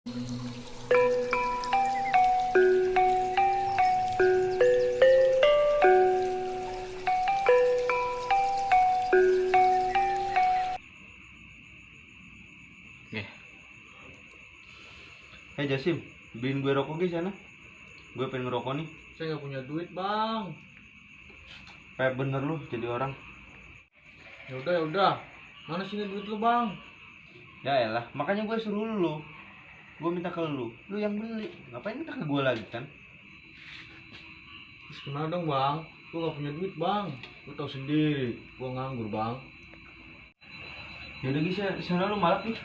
Nih. Hei Jasim, beliin gue rokok guys sana. Gue pengen ngerokok nih. Saya nggak punya duit, Bang. Kayak bener lu jadi orang. Ya udah. Mana sini duit lu, Bang? Ya elah, makanya gue suruh lu. Gue minta ke lu yang beli. Ngapain minta ke gue lagi kan? Terus gimana dong, Bang? Gua nggak punya duit, Bang. Lu tahu sendiri, gua nganggur, Bang. Ya udah guys ya, sana lu malak nih.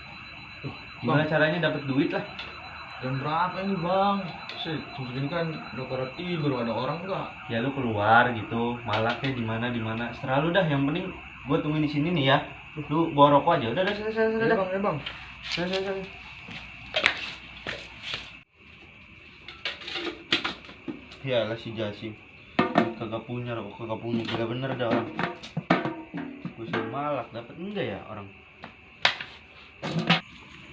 Bang, Gimana caranya dapat duit lah? jam berapa ini, Bang? Jam segini kan udah pada tidur, ada orang nggak? Ya lu keluar gitu, malaknya di mana. Setelah lu dah, yang penting gue tungguin di sini nih ya. Lu bawa rokok aja. Udah selesai. Ya, Bang, ya, Bang. Selesai. Ya lah si Jasim. Kagak punya gila bener dah orang. Gue suruh malak, dapat enggak ya orang?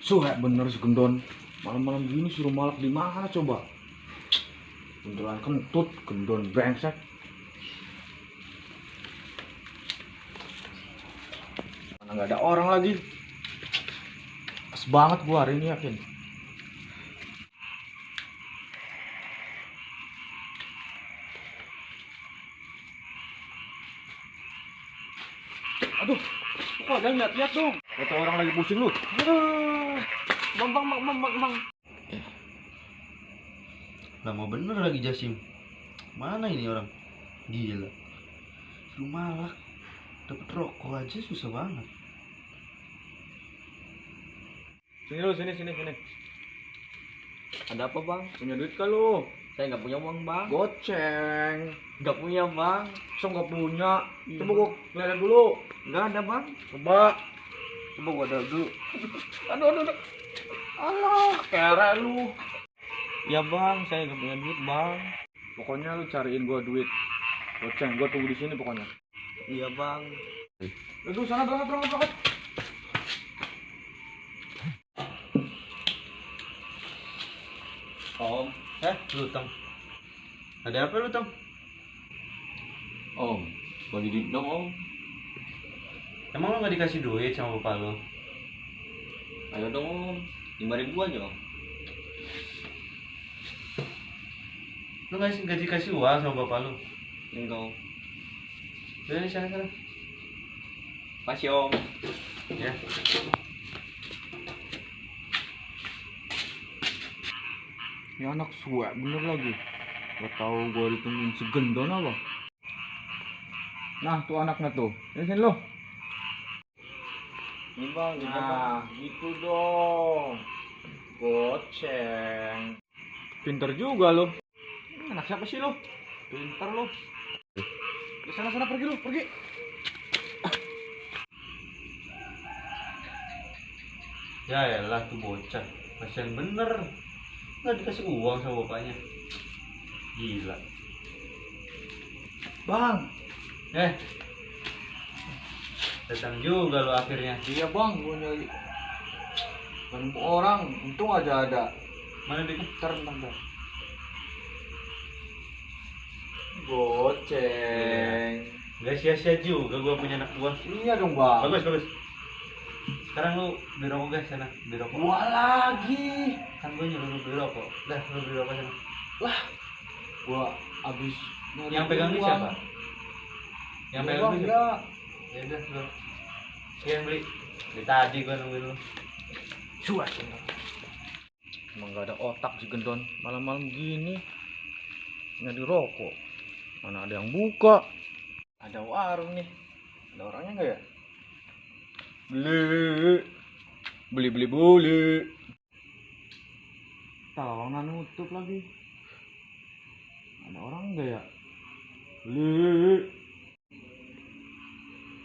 Suhek bener si Gendon. Malam-malam gini suruh malak di mana coba? Beneran kentut, Gendon brengsek. Mana nggak ada orang lagi. Pas banget gua hari ini yakin. Aduh, kok ada lihat dong. Kata orang lagi pusing lu. Aduh. Bang. Lama bener lagi Jasim. Mana ini orang? Gila. Suruh malak, dapat rokok aja susah banget. Sini. Ada apa, Bang? Punya duit kah lu? Saya nggak punya uang, Bang. Goceng. Nggak punya, Bang. So nggak punya. Iya, Coba Bang. gua ngeliat dulu. Nggak ada, Bang. Coba. Coba gua ada dulu. Aduh. Alah, kere lu. Ya, Bang. Saya nggak punya duit, Bang. Pokoknya lu cariin gua duit. Goceng, gua tunggu di sini pokoknya. Iya, Bang. Aduh, sana berangkat. Om, lu Tong. Ada apa lu Tong? Om, bagi duit dong, Om. Emang lu nggak dikasih duit sama bapak lu? Ayo dong, Om. 5.000 aja, Om. Lu nggak dikasih uang sama bapak lu? Enggak, Om. Udah sana. Kasih, Om. Ya. Ini anak suek bener lagi. Gak tahu gua ditungguin si Gendon apa. Nah, tuh anaknya tuh. Sini lo. Ini, Bang. Ini, Bang. Nah, gitu dong. Goceng. Pinter juga lo. Anak siapa sih lo? Pinter lo. Ke sana pergi lo, pergi. Ya elah tuh bocah. Kasian bener. Nggak dikasih uang sama bapaknya. Gila. Bang. Datang juga lo akhirnya. Iya, Bang, gua nyari bantu orang, untung aja ada. Mana dia? Ntar. Goceng. Nggak sia-sia juga gua punya anak buah. Iya dong, Bang. Bagus. Sekarang lu beli rokok guys sana, beli rokok. Gua lagi. Kan gue nyuruh lu beli rokok. Dah, lu beli rokok sana. Lah, gua abis nyari Yang pegang ini uang. siapa? Yang pegang Bang, ini ya. siapa? Ya udah, lu. Yang beli. Dari tadi gua nungguin lu. Cuek. Emang gak ada otak si Gendon. Malam-malam gini nyari rokok. Mana ada yang buka? Ada warung nih. Ada orangnya nggak ya? Beli. Tawangnya nutup lagi. Ada orang nggak ya? Beli.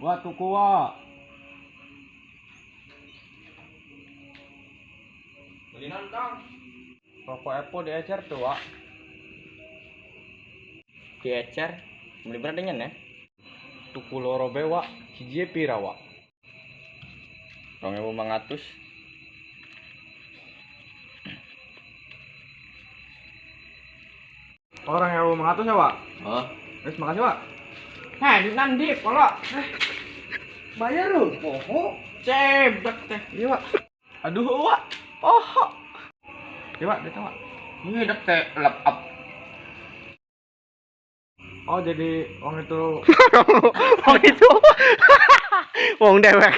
Wah, tuku wah. Beli nantang. Rokok Epo diecer tuh, Wak. Diecer. Beli berapa ya? Tuku loro be, Wak. Hiji pira, Wak? 2.500. Orang yang 500 ya, Wak? Oh, Wes makasih, Wak. Nah, di nanti kalau bayar lu. Oh, ceblek teh. Iya, Wak. Aduh, Wak. Oh. Iya, Wak, dia Wak. ini dek teh lap up. Oh, jadi uang itu Wong itu wong dewek.